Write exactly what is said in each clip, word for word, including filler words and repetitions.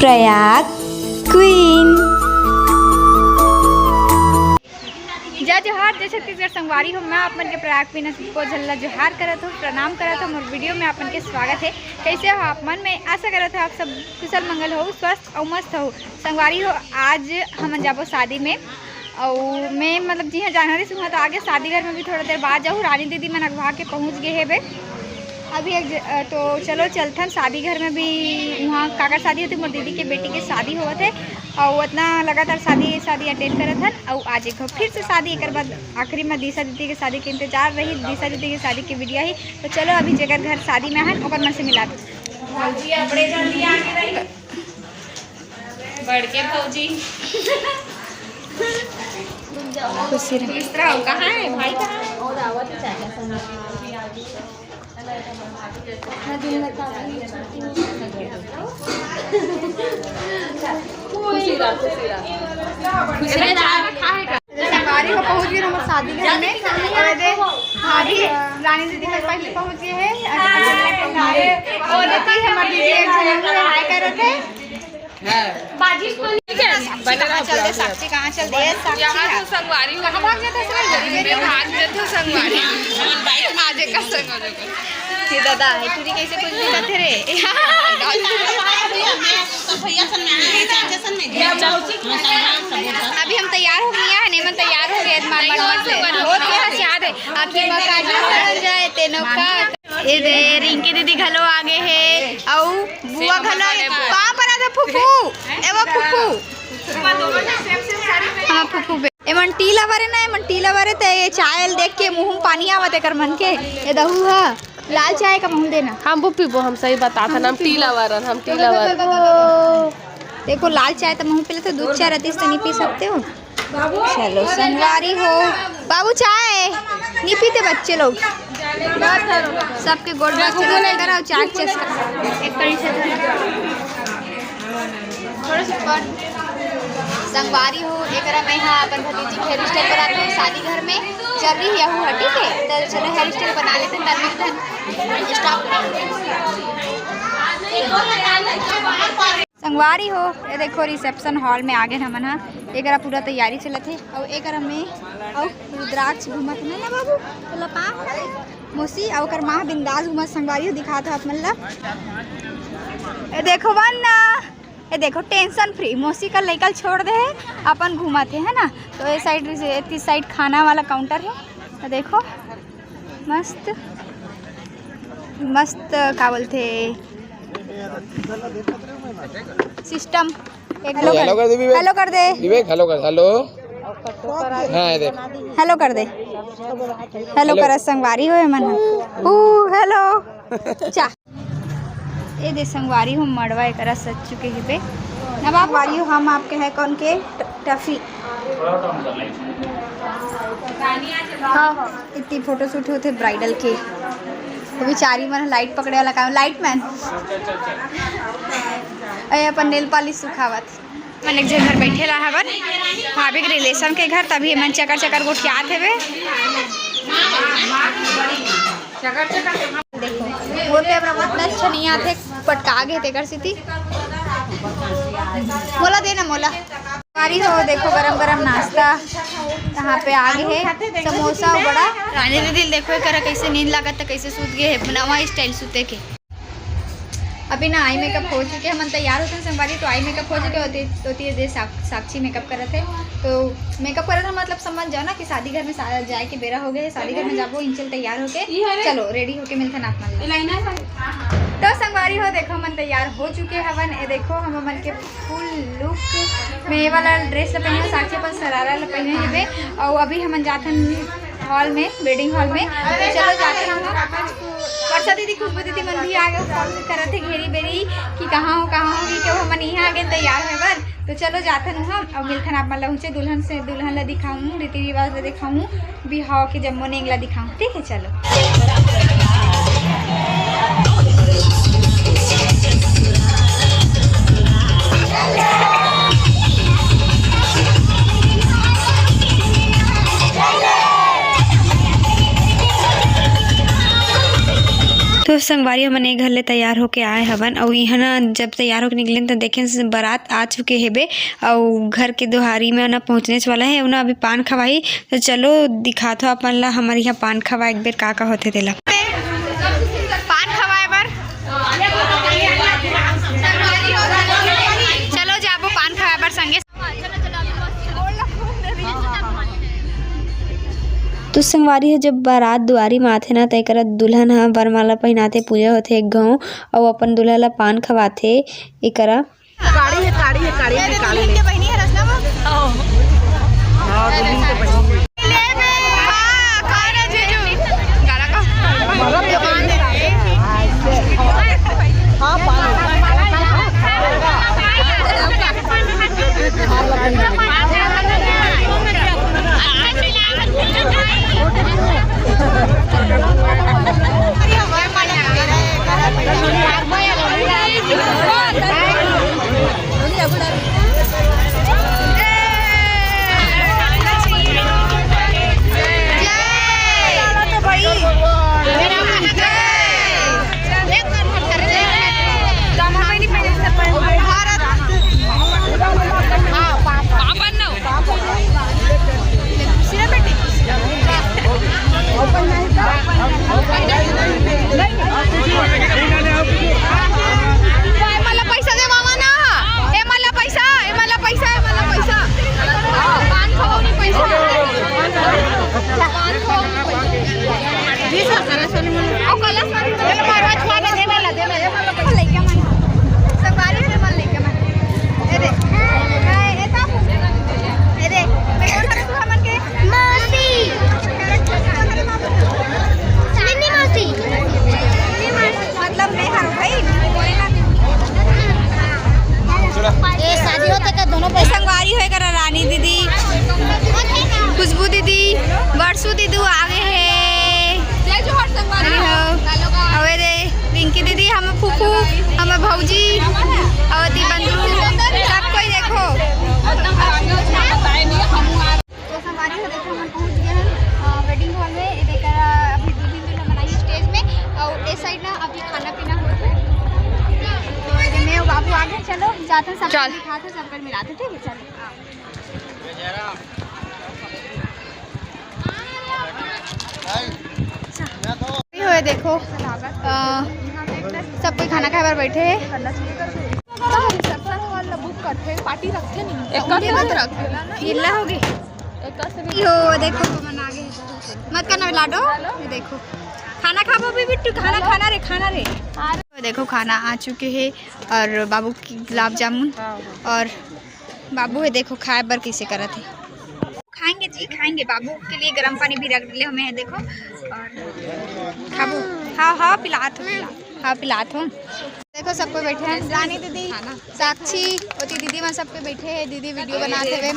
Prayag queen. जय जोहार, जय छत्तीसगढ़ संगवारी हो। मैं आप मन के प्रयाग क्वीन ह सबको झल्ला जोहार करत हूँ, प्रणाम करत हूँ। मोर वीडियो में आप मन के स्वागत है। कैसे हो आप मन? मैं आशा करत हूँ आप सब कुशल मंगल हो, स्वस्थ और मस्त हो। संगवारी हो, आज हमन जाबो शादी में, अउ मैं मतलब जिहाँ जाना रहिस उहाँ तो आगे शादी घर में भी थोड़ा देर बाद जाहूँ। रानी दीदी मन अगवा के पहुँच गे हेबे। अभी एक ज-, अ, तो चलो चलथन शादी घर में भी, उहाँ काकर शादी होथे, मोर दीदी के बेटी के शादी होवत हे। अउ उतना लगातार शादी, शादी अटेंड करत हन। अउ आज एक ठो फिर से शादी, एकर बाद आखिरी में दिशा दीदी के शादी के इंतजार रही, दिशा दीदी के शादी के वीडियो ही। तो चलो अभी जेकर घर शादी में हन ओकर मन से मिला दो। भौजी अपने जल्दी आगे रही। बड़के भौजी। खुशी रहो। मिश्रा हो, कहाँ है भाई, कहाँ है? खुशी रहो, खुशी रहो। खुशी रहो। संगवारी हो पहुंच गए हमारे शादी घर में। और ये दे भाभी रानी दीदी के पहले पहुंच गए हैं। और देखिए हमारे दीदी एक झन हमको हाय कर रहे थे। बाजी को ठीक है, बने कहाँ रहो, चल दे, बने रहो। साक्षी कहाँ चल दे, साक्षी यहाँ तो संगवारी हो। कहाँ भाग जाता है संगवारी? मेरे भाग जाते हो संगवारी। आज एक का संग हो जाएगा। ये दादा है, तू कैसे कुछ भी करते रे? अभी हम तैयार हो गए हैं, हनीमून तैयार हो गए, मार मार मार से। बहुत ही हंस याद है। आखिर में काजू बन जाए, तेनों का। ए दे, रिंकी दीदी घलो आगे हे, अउ बुआ घलो। कहाँ पर आथे फूफू? ए वो फूफू। हाँ, फूफू बे। एमन टी लवर हे ना, एमन टी लवर हे, ते ये चाय ल देख के मुंह में पानी आवत एकर मन के। ए दहू हा, लाल चाय का मुंह देना। हम वो पीबो, हम सही बता था, हम टी लवर, हम टी लवर। देखो, लाल चाय तो मुंह पे लेते, दूध चाय रहती तो नहीं पी सकते हो। चलो संगवारी हो, बाबू चाय नहीं पीते बच्चे लोग। सबके गोड़ बात चलो, इधर आओ, चाय चस्का। एक कड़ी से थोड़ा सा ऊपर। संगवारी हो, एकरा मैं हा अपन भतीजी के हेयर स्टाइल बनात हूँ शादी घर में। चल रही है हूँ, ठीक है, तो चलो हेयर स्टाइल बना लेते हैं, तब मिलते हैं। स्टॉप। संगवारी हो, ये देखो रिसेप्शन हॉल में आगे हमन ह। एकरा पूरा तैयारी चलत हे। अउ एकरा में अउ रुद्राक्ष घूमत हे ना बाबू, तो लपा मौसी अउ ओकर माँ बिंदास घूमत। संगवारी हो, दिखात हो आप मन ला। ये देखो वन्ना, ये देखो टेंशन फ्री, मौसी का लइका ल छोड़ दे हे, अपन घूमत हे, है ना। तो ये साइड से, ये साइड खाना वाला काउंटर है। तो देखो मस्त मस्त, का बोलथे, सिस्टम। एक हेलो कर दे विवेक। हेलो कर दे। विवेक, हेलो कर, हेलो। हाँ, ये देख। हेलो कर दे। Hello hello. कर, संगवारी हो एमन ह। ऊ, हेलो। चा। ए दे संगवारी हो, मड़वा एकरा सज चुके हे बे। नवाब वारी हो, हम आपके हैं कौन के ट-, टफी। हाँ, हाँ। इतनी फोटोशूट होते ब्राइडल के। वो बेचारी मन लाइट पकड़े वाला काम, लाइट मैन। अरे अपन नेल पॉलिश सुखावत। मन एक जगह घर बैठे ला हवन, भाभी के रिलेशन के घर, तभी मन चकर चकर गोठियात हेबे। देखो, मोर कैमरा में उतना अच्छा नहीं आथे, पटका गे तेकर सेती। मोला देना, मोला। संगवारी हो, देखो गरम गरम नाश्ता यहाँ पे आ गे हे, समोसा अउ बड़ा। रानी दीदी ल देखो, एकरा कैसे नींद लागत, त कैसे सूत गे हे, नवा स्टाइल सूते के। अभी ना आई मेकअप हो चुके, हमन तैयार होते हैं संगवारी, तो आई मेकअप हो चुके होती, होती है दे साक-, साक्षी मेकअप करत है, तो मेकअप करत है मतलब समझ जाओ ना कि शादी घर में सा-, जाए के बेरा हो गए, शादी घर में जाबो इंचल तैयार होके। चलो रेडी होके मिलथन आप मन ला। तो संगवारी हो, देखो हमन तैयार हो चुके हवन। ए देखो हम मन के फुल लुक में ये वाला ड्रेस ला पहने, साक्षी अपन सरारा ला पहने हेबे, और अभी हमन जाथन हॉल में, वेडिंग हॉल में। तो चलो जाते हैं हम। वर्षा दीदी, खुशबू दीदी मन भी आ गए, फोन करत हे घेरी बेरी कि कहाँ हो, कहाँ हो, कि क्यों हमन यहाँ आ गए तैयार होए बर। तो चलो जाथन हम, अब मिलथन आप मन ला उहचे दुल्हन से, दुल्हन ला दिखाऊँ, रीति रिवाज ला दिखाऊँ, बिहाव के जम्मो नेंग ला दिखाऊँ, ठीक है, चलो। तो संगवारी, हमन ए घर ले तैयार होके आए हवन, अउ इहाँ ना जब तैयार होके निकलेन, त देखेन से बारात आ चुके हेबे, अउ घर के दुहारी में ना पहुँचनेच वाला हे, अउ ना अभी पान खवाही। तो चलो दिखाथो अपन ला, हमर इहाँ पान खवा एक बेर का का होथे तेला। पान खवाए बर चलो जाबो, पान खवाए बर संगे। तो संगवारी हो, जब बारात दुआरी म आथे ना, त एकरा दुल्हन ह वरमाला पहिनाथे, पूजा होथे एक घांव, अउ अपन दूल्हा ला पान खवाथे। एकरा काड़ी है, काड़ी है, काड़ी निकाल ले। के बहिनी है रचना वो। हाँ, दुल्हन के बहिनी है। ले बे, हाँ, खा रे जीजू। गाला का। हाँ, पान। ए, मला पैसा दे मामा ना। ए, मला पैसा, ए, मला पैसा, ए, मला पैसा। पान खाओ, नहीं पैसा। पान खाओ, नहीं पैसा। जी सर, सर, सर, मला। ओ, कला सर, मला मारवा छुआ दे, दे मला, दे मला। लइका मन। संगवारी है, मला लइका मन। ए दे। ए, ए, ता। ए दे। मैं कौन सा तू हमन के? मौसी। मिनी मौसी। मतलब मैं हर भाई। ये शादी होते का दोनों पे संगवारी होए करा रानी दीदी, खुशबू दीदी, बरसू दीदी आगे है। जय जोहार संगवारी हो। अवे दे रिंकी दीदी, हम फूफू, हम भौजी, अवती बंधु, सब कोई देखो। तो संगवारी हो, देखो, हम पहुंच गए हैं, अ, वेडिंग हॉल में। ये देख, अ, अभी दो दिन दुल्हन बनाई है स्टेज में, और इस साइड ना अभी खाना पीना हो रहा है। तो ये मैं बाबू आ गए, चलो जाते हैं, सब चल। दिखाते हैं, सबको मिलाते हैं, ठीक है, चलो। ये होए देखो, अ, सब कोई खाना खाए बर बैठे हैं। पार्टी रखते नहीं। एक कर दे। गिल्ला होगे। यो देखो, मन आ गए। मत करना लाडो। ये देखो, खाना खाबो भी बिट्टू, खाना खाना रे, खाना रे। ये देखो, खाना आ चुके हैं और बाबू की गुलाब जामुन और बाबू है, देखो खाए बर कैसे करत है। खाएंगे जी, खाएंगे। बाबू के लिए गर्म पानी भी रख दिले हमें है, देखो। और खाबू, हाँ, हाँ, पिलात हो, पिला, हाँ, पिलात हो। देखो, सब कोई बैठे हैं, रानी दीदी, साक्षी, ओती दीदी मन सब कोई बैठे हैं, दीदी वीडियो बनाते हुए।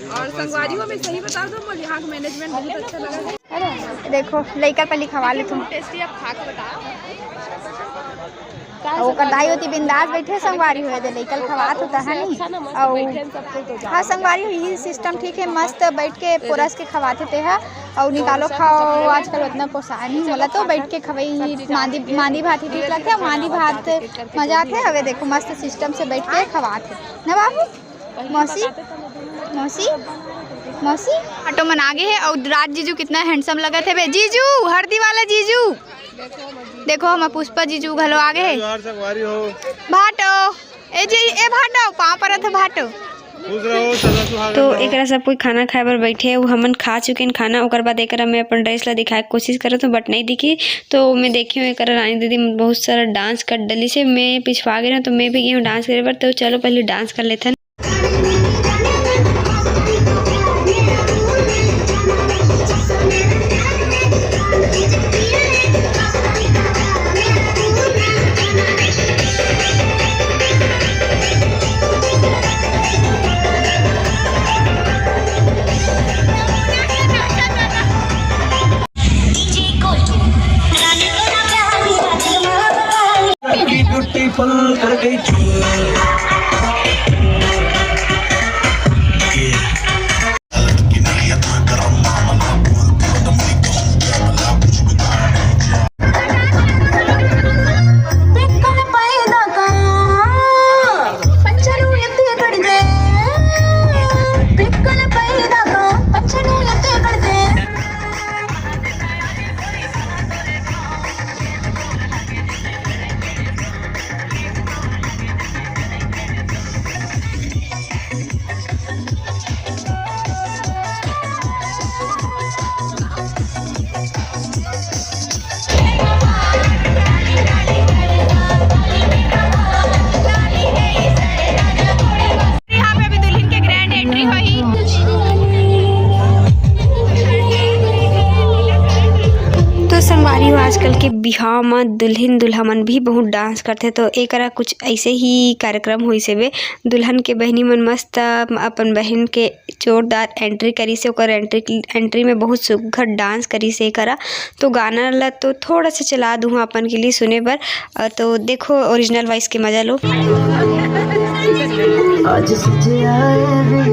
और संगवारी हो, मैं सही बता दूं, मुझे यहाँ का मैनेजमेंट बहुत अच्छा लगा। देखो, लइका पहले खवा ले तुम। टेस्टी आप खा के बताओ। अउ ओकर दाई ओती बिंदास बैठे, संगवारी होए दे, लइका ल खवात होता है नी। अउ हाँ, संगवारी हो, यही सिस्टम ठीक है, मस्त बैठ के परस के खवाथे ते हा। अउ निकालो खाओ, आजकल उतना पोसाय नहीं होला, तो बैठ के खवाई, मांदी, मांदी भात ही ठीक लगथे, मांदी भात मजा आथे। हवे देखो, मस्त सिस्टम से बैठ के खवाथे ना बाबू। मौसी, मौसी, मौसी। भाटो मन आगे है अउ राज जीजू कितना हैंडसम लगत है बे। जीजू, हरदी वाला जीजू। देखो, हमर पुष्पा जीजू घलो आगे है। जोहार संगवारी हो। भाटो, ए जी, ए भाटो, पाँव परत है भाटो। खुश रहो, सदा सुहागन तो रहो। एकरा सब कोई खाना खाए बर बैठे है, वो हमन खा चुके हैं खाना। ओकर बाद एकरा मैं अपन ड्रेस ला दिखाए के कोशिश करत हूँ, but नहीं दिखी। तो मैं देखी हूँ, एकरा रानी दीदी बहुत सारा डांस कर डली से, मैं पिछवा गई हूँ, तो मैं भी गई हूँ डांस करे बर। तो चलो पहले डांस कर लेते हैं। की ब्यूटीफुल कर गई चूल। बिहाव म दुल्हिन दूल्हा मन भी बहुत डांस करथे, तो एकरा कुछ ऐसे ही कार्यक्रम होइस हेबे। दुल्हन के बहिनी मन मस्त अपन बहिन के जोरदार एंट्री करिस हे, ओकर एंट्री, एंट्री में बहुत सुघर डांस करिस हे एकरा। तो गाना ला तो थोड़ा सा चला दूँ अपन के लिए सुने बर, अ, तो देखो ओरिजिनल वॉइस के मजा लो। आज सजया वे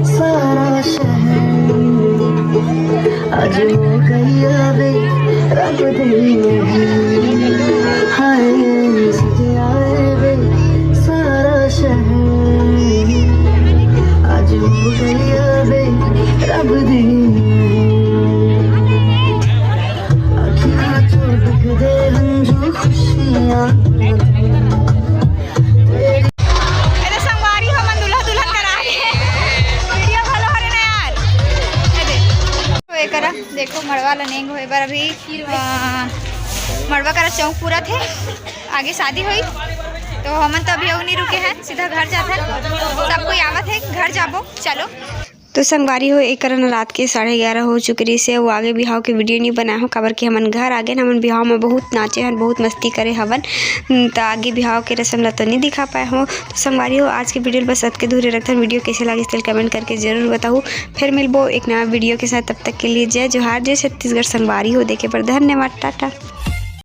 सारा शहर, आज हो गई वे रब दी मेहर। हाय सजया वे सारा शहर, आज हो गई वे रब दी मेहर। अखियां चों डुकदे हंजू खुशियां। ए दे संगवारी हो, मन दूल्हा दुल्हन करा के वीडियो घलो हरे ना यार। ए दे। तो एकरा देखो, मड़वा ला नेंग होए बर अभी, अ, मड़वा करा चौक पूरा थे, आगे शादी होई। तो हमन तो अभी अउ नहीं रुके हैं, सीधा घर जात हैं। सब कोई आवत है, घर जाबो, चलो। तो संगवारी हो, एक करन रात के साढ़े ग्यारह हो चुके रहिस हे, वो आगे बिहाव के वीडियो नहीं बनाए हो, काबर कि हमन घर आ गए, हमन बिहाव में बहुत नाचे हन, बहुत मस्ती करे हवन। हम्म, त आगे बिहाव के रसम ला तो नहीं दिखा पाए हो। तो संगवारी हो, आज के वीडियो बस अतके दूर रखथन। वीडियो कैसे लागिस तेल कमेंट करके जरूर बताओ। फिर मिलबो एक नया वीडियो के साथ, तब तक के लिए जय जोहार, जय छत्तीसगढ़। संगवारी हो, देखे पर धन्यवाद, टाटा।